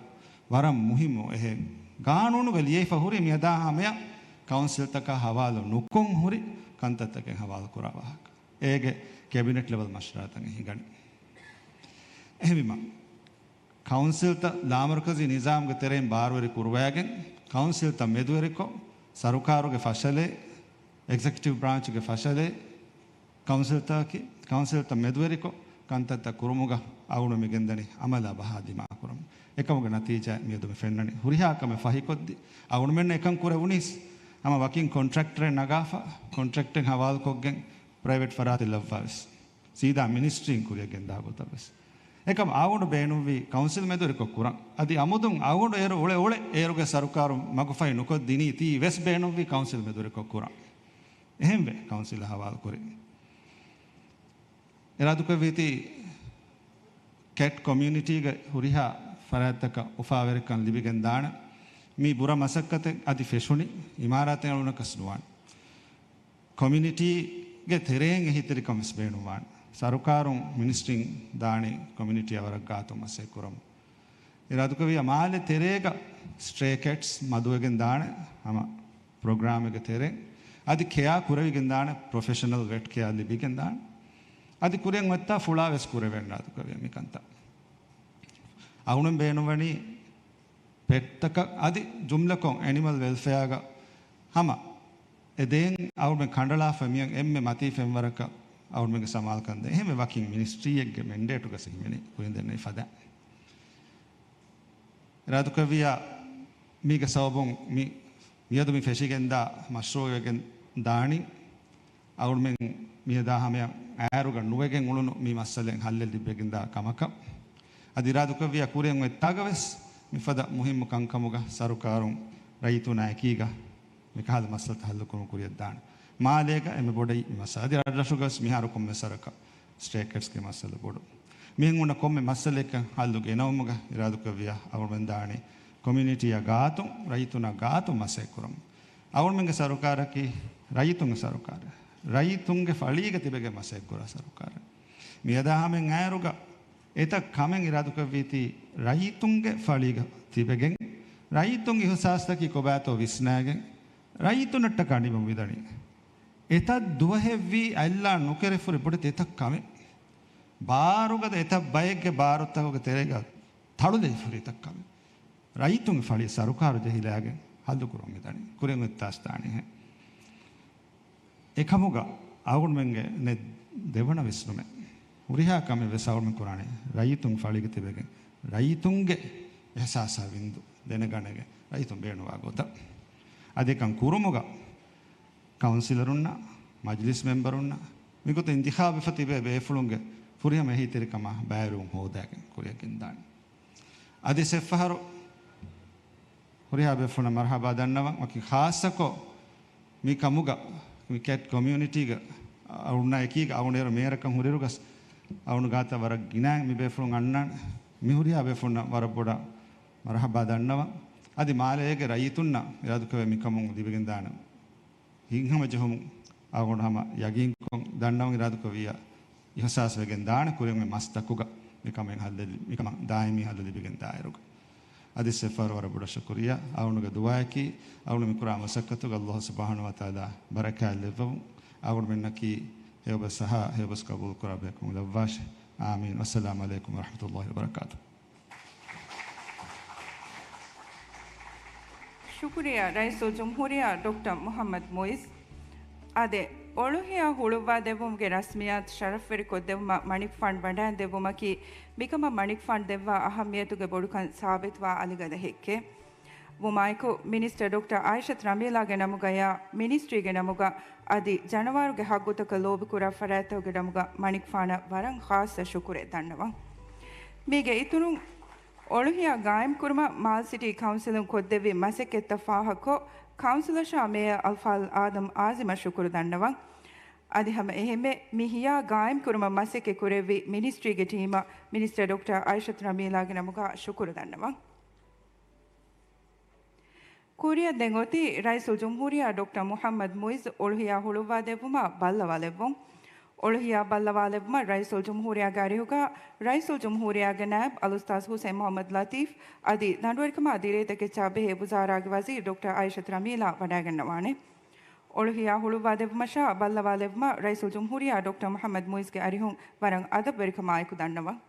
ވަރަށް މުހިއްމު އެހެން ގާނޫނުގަ ލިޔެފަ ހުރި މިއަދާ ހަމަޔަށް ކައުންސިލްތަކާ ހަވާލު ނުކޮށް ހުރި ކަންތައްތަކެއް ހަވާލު ކުރާ ވާހަކަ. އޭގެ ކެބިނެޓް ލެވެލް މަޝްވަރާތައް ހިނގަނީ. އެހެންވީމަ، ކައުންސިލްތައް ލާމަރުކަޒީ ނިޒާމްގެ ތެރެއިން ބާރުވެރި ކުރުވައިގެން، ކައުންސިލްތައް މެދުވެރިކޮށް، ސަރުކާރުގެ ފަށަލެއް، އެގްޒެކެޓިވް ބްރާންޗުގެ ފަށަލެއް، ކައުންސިލްތަކަކީ، ކައުންސިލްތައް މެދުވެރިކޮށް، ކަންތައްތައް ކުރުމުގަ އަޅުގަނޑު މިގެންދަނީ އަމަލާ ބަހާ ދިމާކުރަމުން. އެކަމުގެ ނަތީޖާ މިއަދު މި ފެންނަނީ. ހުރިހާ ކަމެއް ފަހިކޮށްދީ، އަޅުގަނޑުމެންނަށް އެކަން ކުރެވުނީސް، ހަމަ ވަކިން ކޮންޓްރެކްޓަރެއް ނަގާފަ، ކޮންޓްރެކްޓެއް ހަވާލުކޮށްގެން، ޕްރައިވެޓް ފަރާތެއް ލައްވާވެސް، ސީދާ މިނިސްޓްރީން ކުރިއަށް ގެންދާ ގޮތަށްވެސް. އެކަމް އަޅުގަނޑު ބޭނުންވީ ކައުންސިލް މެދުވެރިކޮށް ކުރަން. އަދި އަމުދުން އަޅުގަނޑު އޭރު އުޅެ އުޅެ އޭރުގެ ސަރުކާރުން މަގުފަހި ނުކޮށްދިނީތީ ވެސް ބޭނުންވީ ކައުންސިލް މެދުވެރިކޮށް ކުރަން. އެހެންވެ، ކައުންސިލަށް ހަވާލުކުރި. އިރާދުކުރެއްވީތީ ކެޓް ކޮމިއުނިޓީގެ ހުރިހާ ފަރާތްތަކަށް އުފާވެރިކަން ލިބިގެންދާނެ. މި ބުރަ މަސައްކަތެއް އަދި ފެށުނީ އިމާރާތެއް އަޅުނަކަސް ނުވާނެ. ކޮމިއުނިޓީގެ ތެރޭން އެހީތެރިކަން ވެސް ބޭނުންވާނެ. ސަރުކާރުން މިނިސްޓްރީން ދާނީ ކޮމިއުނިޓީއާ ވަރަށް ގާތުން މަސައްކަތް ކުރަމުން. އިރާދުކުރެއްވިއްޔާ މާލެ ތެރޭގަ ސްޓްރޭ ކެޓްސް މަދުވެގެން ދާނެ ހަމަ ޕްރޮގްރާމެއްގެ ތެރޭ. އަދި ކެއާ ކުރެވިގެން ދާނެ ޕްރޮފެޝަނަލް ވެޓް ކެއާ ލިބިގެން ދާނެ. އަދި ކުރިއަށް އޮތްތާ ފުޅާ ވެސް ކުރެވޭނެ އިރާދުކުރެއްވިއްޔާ މިކަންތައް. އަޅުގަނޑު ބޭނުންވަނީ ޕެޓްތަކަށް އަދި ޖުމްލަކޮށް އެނިމަލް ވެލްފެއާގަ ހަމަ އެ ދޭން އަޅުގަނޑުމެން ކަނޑައަޅާފަ މިއަށް އެންމެ މަތީ ފެންވަރަކަށް އަޅުގަނޑުމެންގެ ސަމާލުކަން ދޭން. އެހެންވެ ވަކިން މިނިސްޓްރީއެއްގެ މެންޑޭޓުގަ ހިމެނި ކުރިން ދެންނެވި ފަދަ. އިރާދުކުރެއްވިއްޔާ މީގެ ސަބަބުން މި މިއަދު މި ފެށިގެންދާ މަޝްރޫއު ވެގެން ދާނީ އަޅުގަނޑުމެން މިއަދާ ހަމަޔަށް އައިރުގަ ނުވެގެން އުޅުނު މި މައްސަލައިން ހައްލެއް ލިބިގެންދާ ކަމަކަށް. އަދި އިރާދުކުރެއްވިއްޔާ ކުރިއަށް އޮތްތާގަ ވެސް މިފަދަ މުހިއްމު ކަންކަމުގަ ސަރުކާރުން ރައްޔިތުންނާ އެކީގަ މިކަހަލަ މައްސަލަތައް ހައްލުކުރުން ކުރިއަށްދާނެ. މާލޭގަ އެންމެ ބޮޑައި މި މައްސަލަ. އަދި ރަށްރަށުގަ ވެސް މިހާރު ކޮންމެ ސަރަކަށް ސްޓްރޭ ކެޓްސްގެ މައްސަލަ ބޮޑު. މިހެން އޮންނަ ކޮންމެ މައްސަލައަކަށް ހައްލު ގެނައުމުގަ އިރާދުކުރެއްވިއްޔާ އަޅުގަނޑުމެން ދާނީ ކޮމިއުނިޓީއާ ގާތުން، ރައްޔިތުންނާ ގާތުން މަސައްކަތް ކުރަމުން. އަޅުގަނޑުމެންގެ ސަރުކާރަކީ ރައްޔިތުންގެ ސަރުކާރެއް. ރައްޔިތުންގެ ފަޅީގަ ތިބެގެން މަސައްކަތް ކުރާ ސަރުކާރެއް. މިއަދާ ހަމައިން އައިރުގަ އެތައް ކަމެއް އިރާދުކުރެއްވީތީ ރައްޔިތުންގެ ފަޅީގަ ތިބެގެން، ރައްޔިތުންގެ އިހުސާސްތަކީ ކޮބާތޯ ވިސްނާގެން، ރައްޔިތުންނަށްޓަކާ ނިމުން މިދަނީ. އެތައް ދުވަހެއްވީ އަތްލާ ނުކެރިފުރި ބޮޑެތި އެތައް ކަމެއް. ބާރުގަދަ އެތައް ބައެއްގެ ބާރުތަކުގެ ތެރޭގަ ތަޅުލެވިފުރި އެތައް ކަމެއް. ރައްޔިތުންގެ ފަޅި ސަރުކާރު ޖެހިލާގެން ހައްލުކުރަމުން މިދަނީ. ކުރިން އޮތްތާސް ދާނީހެން. އެކަމުގަ އަޅުގަނޑުމެންގެ ނެތް ދެވަނަ ވިސްނުމެއް. ހުރިހާ ކަމެއް ވެސް އަޅުގަނޑުމެން ކުރާނީ ރައްޔިތުން ފަޅީގަ ތިބެގެން، ރައްޔިތުންގެ އިހުސާސާ ވިންދު ދެނެގަނެގެން، ރައްޔިތުން ބޭނުންވާ ގޮތަށް. އަދި އެކަން ކުރުމުގަ ކައުންސިލަރުންނަށް، މަޖިލިސް މެމްބަރުންނަށް، މިގޮތަށް އިންތިޚާބުވެފަ ތިބޭ ބޭފުޅުންގެ ފުރިހަމަ އެހީތެރިކަމާ ބައިވެރިވުން ހޯދާގެން ކުރިއަށް ގެންދާނެ. އަދި އެއްފަހަރު ހުރިހާ ބޭފުޅުންނަށް މަރުޙަބާ ދަންނަވަން، ވަކި ޚާއްޞަކޮށް މި ކަމުގަ މި ކެޓް ކޮމިއުނިޓީގަ އަޅުންނާ އެކީގަ އަޅުން އޭރު މޭޔަރަކަށް ހުރިއިރުގަސް އަޅުން ގާތަށް ވަރަށް ގިނައިން މި ބޭފުޅުން އަންނާނެ. މި ހުރިހާ ބޭފުޅުންނަށް ވަރަށް ބޮޑަށް މަރުޙަބާ ދަންނަވަން. އަދި މާލޭގެ ރައްޔިތުންނަށް އިރާދަކުރެއްވި މިކަމުން ލިބިގެންދާނެ ހިތްހަމަޖެހުމުން އަޅުގަނޑު ހަމަ ޔަގީންކޮށް ދަންނަވަން އިރާދަކުރެއްވިއްޔާ، އިހުސާސްވެގެން ދާނެ ކުރިން އޮތް މަސްތަކުގަ މިކަމެއް ހައްލެއް، މިކަމަށް ދާއިމީ ހައްލު ލިބިގެން ދާއިރުގަ. އަދި އެއްފަހަރު ވަރަށް ބޮޑަށް ޝުކުރިއްޔާ. އަޅުގަނޑުގެ ދުޢާއަކީ، އަޅުގަނޑު މިކުރާ މަސައްކަތުގަ ﷲ ސުބްޙާނަހޫ ވަތަޢާލާ ބަރަކާތް ލެއްވަވުން. އަޅުގަނޑުމެންނަކީ ހެޔޮބަސް އަހާ، ހެޔޮބަސް ޤަބޫލުކުރާ ބަޔަކު ލައްވާށި. އާމީން. ވައްސަލާމު ޢަލައިކުމް ވަރަޙްމަތުﷲ ވަބަރަކާތުހު. ޝުކުރިއްޔާ ރައީސުލްޖުމްހޫރިއްޔާ ޑޮކްޓަރ މުޙައްމަދު މުޢިއްޒު. އާދެ، އޮޅުހިޔާ ހުޅުއްވާދެއްވުމުގެ ރަސްމިއްޔާތު ޝަރަފްވެރިކޮށްދެއްވުމަށް މަނިކުފާނު ވަޑައިންދެއްވުމަކީ، މިކަމަށް މަނިކުފާނު ދެއްވާ އަހައްމިޔަތުގެ ބޮޑުކަން ސާބިތުވާ އަލިގަދަ ހެއްކެއް. ވުމާއެކު، މިނިސްޓަރ ޑޮކްޓަރ އާއިޝަތު ރަމީލާގެ ނަމުގަޔާ، މިނިސްޓްރީގެ ނަމުގަ އަދި ޖަނަވާރުގެ ހައްގުތަކަށް ލޯބިކުރާ ފަރާތްތަކުގެ ނަމުގަ މަނިކުފާނަށް ވަރަށް ޚާއްޞަ ޝުކުރެއް ދަންނަވަން. މީގެ އިތުރުން، އޮޅުހިޔާ ގާއިމްކުރުމަށް މާލެ ސިޓީ ކައުންސިލުން ކޮށްދެއްވި މަސައްކަތްތައް ފާހަގަކޮށް، ކައުންސިލަށާ މޭޔަރ އަލްފާޟިލް އާދަމް އާޒިމަށް ޝުކުރު ދަންނަވަން. އަދި ހަމަ އެހެންމެ މި ހިޔާ ގާއިމްކުރުމަށް މަސައްކަތް ކުރެއްވި މިނިސްޓްރީގެ ޓީމަށް މިނިސްޓަރ ޑޮކްޓަރ އާއިޝަތު ރަމީލާގެ ނަމުގަ ޝުކުރު ދަންނަވަން. ކުރިއަށް ދެން އޮތީ ރައީސުލްޖުމްހޫރިއްޔާ ޑޮކްޓަރ މުޙައްމަދު މުޢިއްޒު އޮޅުހިޔާ ހުޅުއްވާދެއްވުމަށް ބައްލަވާލެއްވުން. އޮޅުހިޔާ ބައްލަވާލެއްވުމަށް ރައީސުލްޖުމްހޫރިއްޔާގެ އަރިހުގަ ރައީސުލްޖުމްހޫރިއްޔާގެ ނާއިބު އަލްއުސްތާޛު ޙުސައިން މުޙައްމަދު ލަތީފް އަދި ދަނޑުވެރިކަމާ ދިރޭތަކެއްޗާ ބެހޭ ވުޒާރާގެ ވަޒީރު ޑޮކްޓަރ އާއިޝަތު ރަމީލާ ވަޑައިގަންނަވާނެ. އޮޅުހިޔާ ހުޅުއްވާދެއްވުމަށާ ބައްލަވާލެއްވުމަށް ރައީސުލްޖުމްހޫރިއްޔާ ޑޮކްޓަރ މުޙައްމަދު މުޢިއްޒުގެ އަރިހުން ވަރަށް އަދަބުވެރިކަމާއެކު ދަންނަވަން.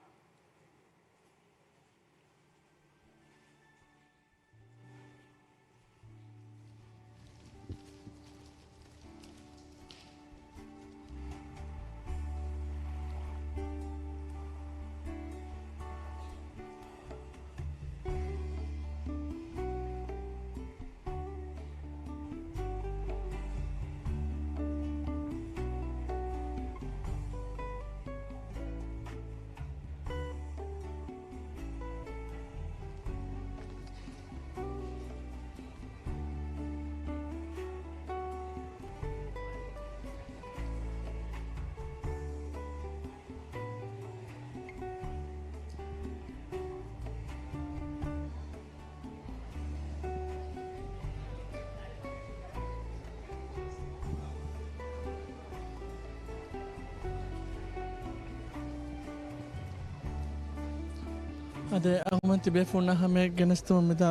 އާދެ، އަހުމަން ތިބޭފުޅުންނަށް ހަމަޔަށް ގެނެސްދެމުން މިދާ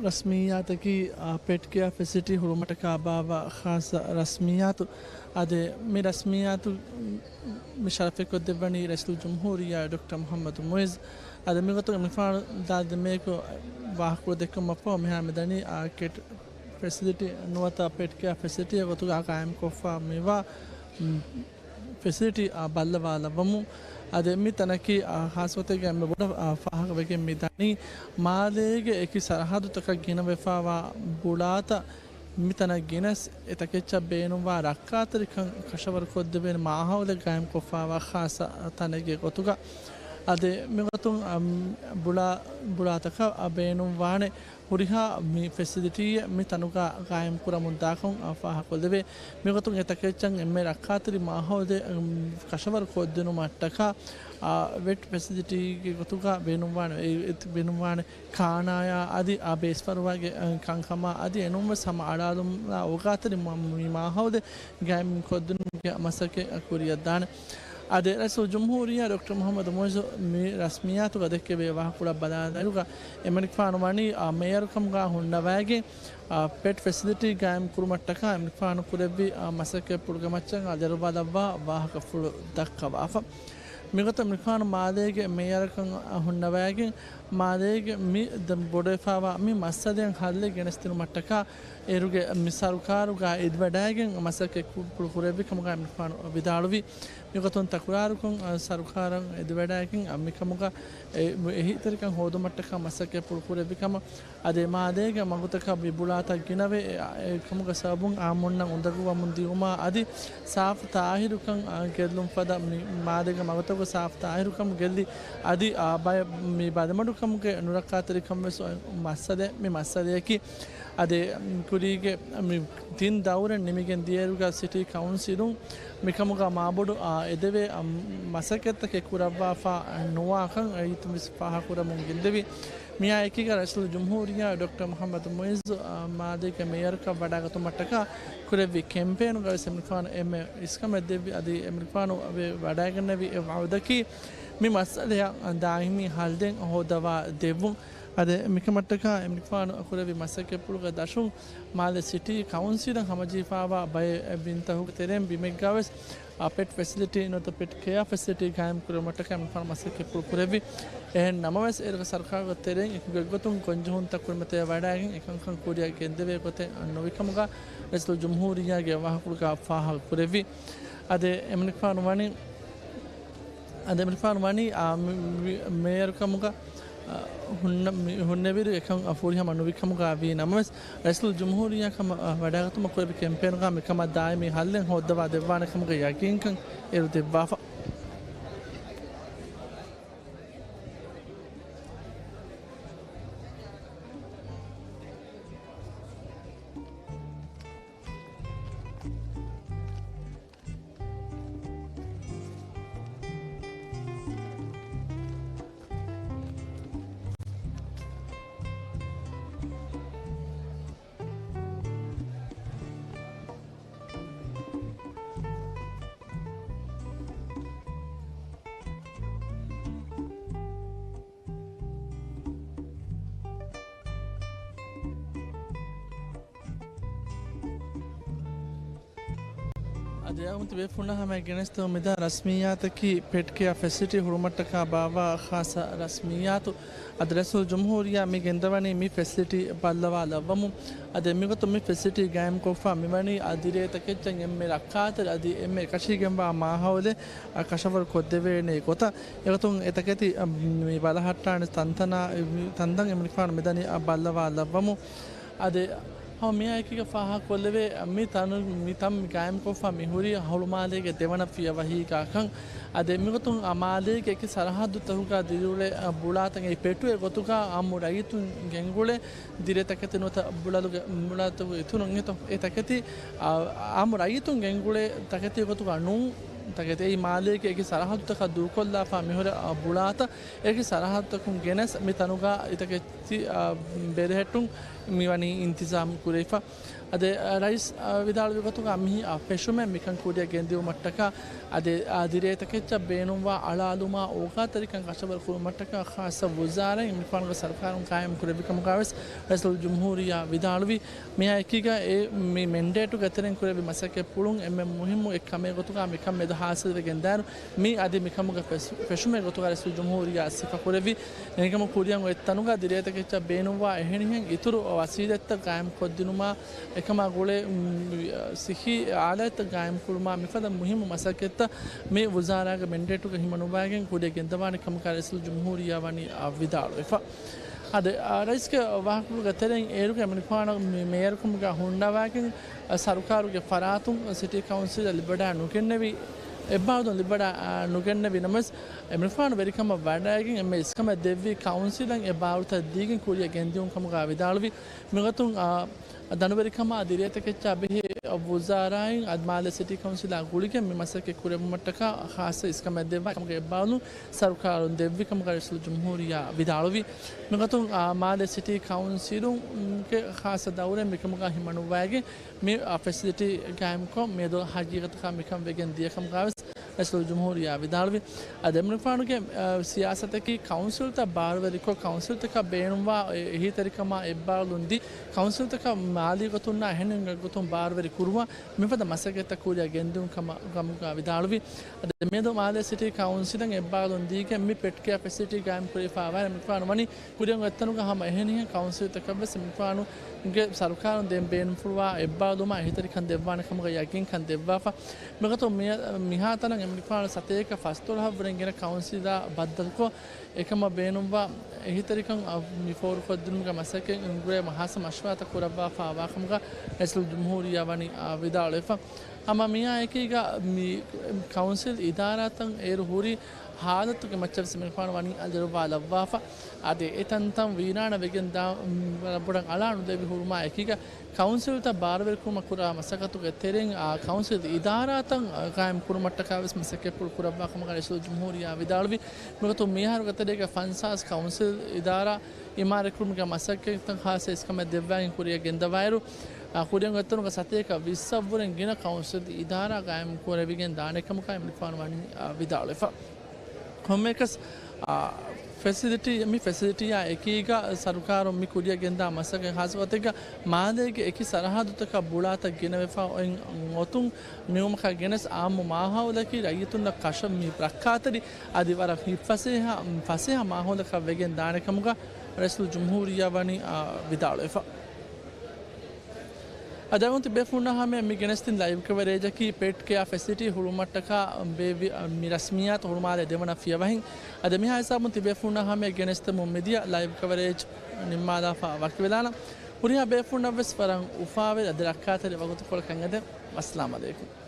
ރަސްމިއްޔާތަކީ، އާ، ޕެޓް ކެއާ ފެސިލިޓީ ހުޅުމަށްޓަކާ ބާއްވާ ޚާއްޞަ ރަސްމިއްޔާތު. އާދެ، މި ރަސްމިއްޔާތު މި ޝަރަފެއް ކޮށްދެއްވަނީ ރައީސުލްޖުމްހޫރިއްޔާ ޑޮކްޓަރ މުޙައްމަދު މުޢިއްޒު. އާދެ، މިގޮތުން އެމަނިކުފާނު ދާދި ދެމޭކު ވާހަކަ ދެއްކުމަށްފަހު މިހާރު މިދަނީ، އާ، ކެޓް ފެސިލިޓީ ނުވަތަ ޕެޓް ކެއާ ފެސިލިޓީ ގޮތުގަ ގާއިމްކޮށްފަ މިވާ، މް، ފެސިލިޓީ، އާ، ބައްލަވާލައްވަމުން. އާދެ، މި ތަނަކީ، އާ، ޚާއްޞަގޮތެއްގަ އެންމެ ބޮޑަށް، އާ، ފާހަގަވެގެން މިދަނީ މާލޭގެ އެކި ސަރަހައްދުތަކަށް ގިނަވެފަވާ ބުޅާތައް މިތަނަށް ގެނެސް، އެތަކެއްޗަށް ބޭނުންވާ ރައްކާތެރިކަން ކަށަވަރުކޮށްދެވޭނެ މާހައުލެއް ގާއިމްކޮށްފަވާ ޚާއްޞަ ތަނެއްގެ ގޮތުގަ. އަދި މިގޮތުން، އަ، ބުޅާ، ބުޅާތަކަށް، އަ، ބޭނުންވާނެ ހުރިހާ މި ފެސިލިޓީއެއް މި ތަނުގަ ގާއިމްކުރަމުންދާކަން، އަ، ފާހަގަކޮށްލެވޭ. މިގޮތުން އެތަކެއްޗަށް އެންމެ ރައްކާތެރި މާހައުލެއް، އަ، ކަށަވަރުކޮށްދިނުމަށްޓަކާ، އަ، ވެޓް ފެސިލިޓީގެ ގޮތުގަ ބޭނުންވާނެ، އެ، އެ، ބޭނުންވާނެ. ކާނާޔާ އަދި އާ ބޭސްފަރުވާގެ، އަ، ކަންކަމާ އަދި އެނޫންވެސް ހަމަ އަޅާލުމާ އޯގާތެރި މަ-، މި މާހައުލެއް ގާއިމްކޮށްދިނުމުގެ މަސައްކަތް ކުރިއަށްދާނެ. އާދެ، ރައީސުލްޖުމްހޫރިއްޔާ ޑޮކްޓަރ މުޙައްމަދު މުޢިއްޒު މި ރަސްމިއްޔާތުގަ ދެއްކެވޭ ވާހަކަފުޅަށް ބަލާލާއިރުގަ، އެމަނިކުފާނު ވަނީ، އާ، މޭޔަރުކަމުގަ ހުންނަވައިގެން، އާ، ޕެޓް ފެސިލިޓީ ގާއިމްކުރުމަށްޓަކާ އެމަނިކުފާނު ކުރެއްވި، އާ، މަސައްކަތްޕުޅުގެ މައްޗަށް އަލިއަރުވާލައްވާ ވާހަކަފުޅު ދައްކަވާފަ. މިގޮތަށް އެމަނިކުފާނު މާލޭގެ މޭޔަރަކަށް ހުންނަވައިގެން، މާލޭގެ މި ދެ ބޮޑުވެފަވާ މި މައްސަލައަށް ހައްލެއް ގެނެސްދިނުމަށްޓަކާ އޭރުގެ މި ސަރުކާރުގަ އެދިވަޑައިގެން މަސައްކަތް ކު-، ކުރެއްވި ކަމުގައި އެމިނިކުފާނު ވިދާޅުވި. މިގޮތުން ތަކުރާރުކޮށް، އަ، ސަރުކާރަށް އެދިވަޑައިގެން، އަ، މިކަމުގަ އެ-، އެހީތެރިކަން ހޯދުމަށްޓަކާ މަސައްކަތް ކުރެއްވި ކަމަށް، އަދި މާލޭގެ މަގުތަކަށް ބިބުޅާތައް ގިނަވެ، އެ-، އެކަމުގަ ސަބަބުން އާއްމުންނަށް އުނދަގޫވަމުން ދިއުމާ އަދި ސާފު ތާހިރުކަން، އަ، ގެއްލުން ފަދަ މި-، މާލޭގެ މަގުތަކުގަ ސާފު ތާހިރުކަން ގެއްލި އަދި، އާ، ބައެއް މި ބަލިމަޑުކަމުގެ ނުރައްކާތެރިކަން ވެސް އޮތް މައްސަލަ-، މި މައްސަލަޔަކީ. އަދި ކުރީގެ މި ތިން ދައުރެއް ނިމިގެން ދިޔައިރުގަ ސިޓީ ކައުންސިލުން މިކަމުގަ މާބޮޑު، އާ، އެދެވޭ، އަ، މަސައްކަތްތަކެއް ކުރައްވާފަ ނުވާކަން އައިތު ވެސް ފާހަގަކުރަމުން ގެންދެވި. މިއާ އެކީގަ ރައީސުލްޖުމްހޫރިއްޔާ ޑޮކްޓަރ މުޙައްމަދު މުޢިއްޒު، އާ، މާލޭގެ މޭޔަރަކަށް ވަޑައިގަތުމަށްޓަކާ ކުރެއްވި ކެމްޕޭނުގަ ވެސް އެމިނިކުފާނު އެންމެ އިސްކަމެއް ދެއްވި އަދި އެމިނިކުފާނު ވެ-، ވަޑައިގެންނެވި އެއް ވަޢުދަކީ މި މައްސަލަޔަށް ދާއިމީ ހައްލެއް ހޯދަވާ ދެއްވުން. އަދި މިކަމަށްޓަކާ އެމިނިކުފާނު ކުރެއްވި މަސައްކަތްޕުޅުގެ ދަށުން މާލެ ސިޓީ ކައުންސިލަށް ހަމަޖެހިފައިވާ ބައެއް ބިންތަކުގެ ތެރެއިން ބިމެއްގަ ވެސް، އާ، ޕެޓް ފެސިލިޓީ ނުވަތަ ޕެޓް ކެއާ ފެސިލިޓީ ގާއިމް ކުރުމަށްޓަކާ އެމިނިކުފާނު މަސައްކަތްޕުޅު ކުރެއްވި. އެހެން ނަމަވެސް، އޭރުގެ ސަރުކާރުގެ ތެރެއިން އެކުގެ ގޮތުން ގޮންޖެހުންތައް ކުރިމަތިވެ ވަޑައިގެން އެކަންކަން ކުރިއަށް ގެންދެވޭ ގޮތެއް ނުވި ކަމުގަ ރައީސުލްޖުމްހޫރިއްޔާގެ ވާހަކަފުޅުގަ ފާހަގަ ކުރެއްވި. އަދި އެމިނިކުފާނު ވަނީ، އަދި އެމިނިކުފާނު ވަނީ، އާ، މި-، މި-، މޭޔަރުކަމުގަ، އާ، ހުންނަ-، މި-، ހުންނެވިއިރު އެކަން ފުރިހަމަ ނުވި ކަމުގަ ވީ ނަމަވެސް، ރައީސުލްޖުމްހޫރިއްޔާ ކަމަށް، އާ، ވަޑައިގަތުމަށް ކުރެއްވި ކެމްޕޭނުގަ މިކަމަށް ދާއިމީ ހައްލެއް ހޯއްދަވާ ދެއްވާނެ ކަމުގެ ޔަގީންކަން އޭރު ދެއްވާފަ. އަދި އަޅުގަނޑު ބޭފުޅުންނާ ހަމައަށް ގެނެސްދެމުން މިދާ ރަސްމިއްޔާތަކީ ޕެޓް ކެއާ ފެސިލިޓީ ހުޅުމަށްޓަކާ ބާއްވާ ޚާއްޞަ ރަސްމިއްޔާތު. އަދި ރައީސުލްޖުމްހޫރިއްޔާ މި ގެންދަވަނީ މި ފެސިލިޓީ ބައްލަވާލައްވަމުން. އަދި މިގޮތުން މި ފެސިލިޓީ ގާއިމްކޮށްފަ މިވަނީ އަ، ދިރޭ ތަކެއްޗަށް އެންމެ ރައްކާތެރި އަދި އެންމެ އެކަށީގެންވާ މާހައުލެއް، އަ، ކަށަވަރު ކޮށްދެވޭނެ ގޮތަށް. އެގޮތުން އެތަކެތި، އަ، މި ބަލަހައްޓާނެ ތަންތަނާ، ތަންތަން އެމިނިކުފާނު މިދަނީ އަ، ބައްލަވާލައްވަމުން. އަދި ހަމަ މިއާއެކީގަ ފާހަގަކޮށްލެވޭ، މި ތަނު، މި ތަން ގާއިމްކޮށްފަ މިހުރީ ހުޅުމާލޭގެ ދެވަނަ ފިޔަވަހީގަކަން. އަދި މިގޮތުން އަ، މާލޭގެ އެކި ސަރަހައްދުތަކުގަ ދިރިއުޅޭ، އަ، ބުޅާތައް އެ ޕެޓުގެ ގޮތުގަ އާއްމު ރައްޔިތުން ގެންގުޅޭ ދިރޭ ތަކެތި ނުވަތަ ބުޅަލުގެ، ބުޅާތަކުގެ އިތުރުން އެތޯ، އެ ތަކެތި، އާ، އާއްމު ރައްޔިތުން ގެންގުޅޭ ތަކެތީގެ ގޮތުގަ ނޫން، ތަކެތި އެއީ މާލޭގެ އެކި ސަރަހައްދުތަކަށް ދޫކޮށްލާފަ މިހުރި، އާ، ބުޅާތައް އެކި ސަރަހައްދުތަކުން ގެނެސް މި ތަނުގަ އެތަކެތި، އާ، ބެލެހެއްޓުން މިވަނީ އިންތިޒާމް ކުރެވިފަ. އަދި، އަ، ރައީސް، އަ، ވިދާޅުވި ގޮތުގަ މި، އަ، ފެށުމެއް މިކަން ކުރިއަށް ގެންދިއުމަށްޓަކާ، އަދި، އަ، ދިރޭ ތަކެއްޗަށް ބޭނުންވާ އަޅާލުމާ އޯގާތެރިކަން ކަށަވަރު ކުރުމަށްޓަކާ ޚާއްޞަ ވުޒާރާއެއް އެމިނިކުފާނުގެ ސަރުކާރުން ޤާއިމް ކުރެއްވި ކަމުގަ ވެސް ރައީސުލްޖުމްހޫރިއްޔާ ވިދާޅުވި. މިއާ އެކީގަ އެ މި މެންޑޭޓުގެ ތެރެއިން ކުރެއްވި މަސައްކަތްޕުޅުން އެންމެ މުހިއްމު އެއް ކަމެއް ގޮތުގަ މިކަން މެދު ހާސިލްވެގެންދާއިރު، މި އަދި މިކަމުގެ ފެސް-، ފެށުމެއް ގޮތުގަ ރައީސުލްޖުމްހޫރިއްޔާ ސިފަކުރެއްވި. އެހެންކަމުން ކުރިއަށް އޮތް ތަނުގަ ދިރޭތަކެއްޗަށް ބޭނުންވާ އެހެނިހެން އިތުރު ވަސީލަތްތައް ގާއިމްކޮށްދިނުމާ، އެކަމާ ގުޅޭ، މް، ސިއްހީ އާލާތްތައް ގާއިމްކުރުމާ މިފަދަ މުހިއްމު މަސައްކަތްތައް މި ވުޒާރާގެ މެންޑޭޓުގަ ހިމަނުވައިގެން ކުރިއަށް ގެންދަވާނެ ކަމަކާ ރައީސުލްޖުމްހޫރިއްޔާ ވަނީ އަ، ވިދާޅުވެފަ. އަދި، އަ، ރައީސްގެ ވާހަކަފުޅުގެ ތެރެއިން އޭރުގެ އެމިނިކުފާނަށް މި މޭޔަރުކަމުގަ ހުންނަވައިގެން، އަ، ސަރުކާރުގެ ފަރާތުން ސިޓީ ކައުންސިލަށް ލިބިވަޑައި ނުގެންނެވި، އެއްބާރުލުން ލިބިވަޑައި، އަ، ނުގެންނެވި ނަމަވެސް، އެމިނިކުފާނު ވެރިކަމަށް ވަޑައިގެން އެންމެ އިސްކަމެއް ދެއްވި ކައުންސިލަށް އެ ބާރުތައް ދީގެން ކުރިއަށް ގެންދިއުން ކަމުގަ ވިދާޅުވި. މިގޮތުން، އަ، ދަނޑުވެރިކަމާ ދިރޭތަކެއްޗާ ބެހޭ ވުޒާރާއިން އަދި މާލެ ސިޓީ ކައުންސިލާ ގުޅިގެން މި މަސައްކަތް ކުރެއްވުމަށްޓަކާ ޚާއްޞަ އިސްކަމެއް ދެއްވާ ކަމުގެ އެއްބާރުލުން ސަރުކާރުން ދެއްވި ކަމުގަ ރައީސުލްޖުމްހޫރިއްޔާ ވިދާޅުވި. މިގޮތުން، އާ، މާލެ ސިޓީ ކައުންސިލުގެ ޚާއްޞަ ދައުރެއް މިކަމުގަ ހިމަނުވައިގެން މި، އާ، ފެސިލިޓީ ގާއިމްކޮށް މިއަދު ހަގީގަތަކަށް މިކަން ވެގެން ދިޔަ ކަމުގަވެސް ރައީސުލްޖުމްހޫރިއްޔާ ވިދާޅުވި. އަދި އެމަނިކުފާނުގެ، އަ، ސިޔާސަތަކީ ކައުންސިލްތައް ބާރުވެރިކޮށް، ކައުންސިލްތަކަށް ބޭނުންވާ އެ-، އެހީތެރިކަމާ އެއްބާރުލުން ދީ، ކައުންސިލްތަކަށް މާލީ ގޮތުންނާ އެހެން ގޮތުން ބާރުވެރި ކުރުވާ މިފަދަ މަސައްކަތްތައް ކުރިއަށް ގެންދިއުން ކަމަށް، ކަމުގަ ވިދާޅުވި. އަދި މިއަދު މާލޭ ސިޓީ ކައުންސިލަށް އެއްބާރުލުން ދީގެން މި ޕެޓް ކެއާ ފެސިލިޓީ ގާއިމް ކުރެވިފައިވާ އެމަނިކުފާނު ވަނީ ކުރިއަށް އޮތްތަނުގަ ހަމަ އެހެނިހެން ކައުންސިލްތަކަށްވެސް އެމަނިކުފާނުގެ ސަރުކާރުން ދޭން ބޭނުންފުޅުވާ އެއްބާރުލުމާ އެހީތެރިކަން ދެއްވާނެ ކަމުގަ ޔަގީންކަން ދެއްވާފަ. މިގޮތުން މި-، މިހާތަނަށް އެމަނިކުފާނު ސަތޭކަ ފަސްދޮޅަހަށްވުރެން ގިނަ ކައުންސިލާ ބައްދަލުކޮށް، އެކަމަށް ބޭނުންވާ އެހީތެރިކަން އަށް މި ފޯރުކޮށްދިނުމުގެ މަސައްކަތް އިންގުރޭ މަހާސަ މަޝްވަރާތައް ކުރައްވާފައިވާ ކަމުގަ ރައީސުލްޖުމްހޫރިއްޔާ ވަނީ، އާ، ވިދާޅުވެފަ. ހަމަ މިއާ އެކީގަ މި ކައުންސިލް އިދާރާތައް އޭރު ހުރި ހާލަތުގެ މައްޗަށް ވެސް އެމަނިކުފާނު ވަނީ އަލިއިރުވާލައްވާފަ. އަދި އެތަންތަން ވީރާނަ ވެގެން ދާ، ވަރަށް ބޮޑަށް އަޅާ ނުލެވި ހުރުމާ އެކީގަ ކައުންސިލްތައް ބާރުވެރިކުރުމަށް ކުރާ މަސައްކަތުގެ ތެރެއިން، އާ، ކައުންސިލް އިދާރާތައް ގާއިމް ކުރުމަށްޓަކާ ވެސް މަސައްކަތްޕުޅު ކުރައްވާ ކަމަށް ރައީސުލްޖުމްހޫރިއްޔާ ވިދާޅުވި. މިގޮތުން މިހާރުގެ ތެރޭގަ ފަންސާސް ކައުންސިލް އިދާރާ އިމާރާތްކުރުމުގެ މަސައްކަތްތައް ހާއްސަ އިސްކަމެއް ދެއްވާގެން ކުރިއަށް ގެންދަވާއިރު، އާ، ކުރިއަށް އޮތްތަނުގަ ސަތޭކަ ވިއްސަށްވުރެން ގިނަ ކައުންސިލް އިދާރާ ގާއިމް ކުރެވިގެން ދާނެ ކަމުގައި އެމަނިކުފާނު ވަނީ، އާ، ވިދާޅުވެފަ. ކޮންމެއަކަސް، އާ، ފެސިލިޓީ، މި ފެސިލިޓީއާ އެކީގަ ސަރުކާރުން މި ކުރިއަށް ގެންދާ މަސައްކަތް ހާއްސަ ގޮތެއްގަ މާލޭގެ އެކި ސަރަހައްދުތަކަށް ބުޅާތައް ގިނަވެފަ އޮތް ގޮތުން ނިމުމަކާ ގެނެސް އާއްމު މާހައުލަކީ ރައްޔިތުންނަށް ކަށަ-، މި ރައްކާތެރި އަދި ވަރަށް ހިތްފަސޭހަ، ފަސޭހަ މާހައުލަކަށް ވެގެން ދާނެ ކަމުގަ ރައީސުލްޖުމްހޫރިއްޔާ ވަނީ، އާ، ވިދާޅުވެފަ. އަދި އަޅުގަނޑު ތިބޭފުޅުންނާ ހަމަޔަށް މި ގެނެސްދިން ލައިވް ކަވަރޭޖަކީ ޕެޓް ކެއާ ފެސިލިޓީ ހުޅުވުމަށްޓަކާ ބޭއްވި، މި ރަސްމިއްޔާތު ހުޅުމާލޭ ދެވަނަ ފިޔަވަހިން. އަދި މިހާ ހިސާބުން ތިބޭފުޅުންނާ ހަމަޔަށް ގެނެސްދެމުން މިދިޔަ ލައިވް ކަވަރޭޖް ނިންމާލާފަ ވަކިވެލާނަން. ހުރިހާ ބޭފުޅުންނަށްވެސް ވަރަށް އުފާވެރި އަދި ރައްކާތެރި ވަގުތުކޮޅަކަށް އެދެން. އައްސަލާމް އަލައިކުމް.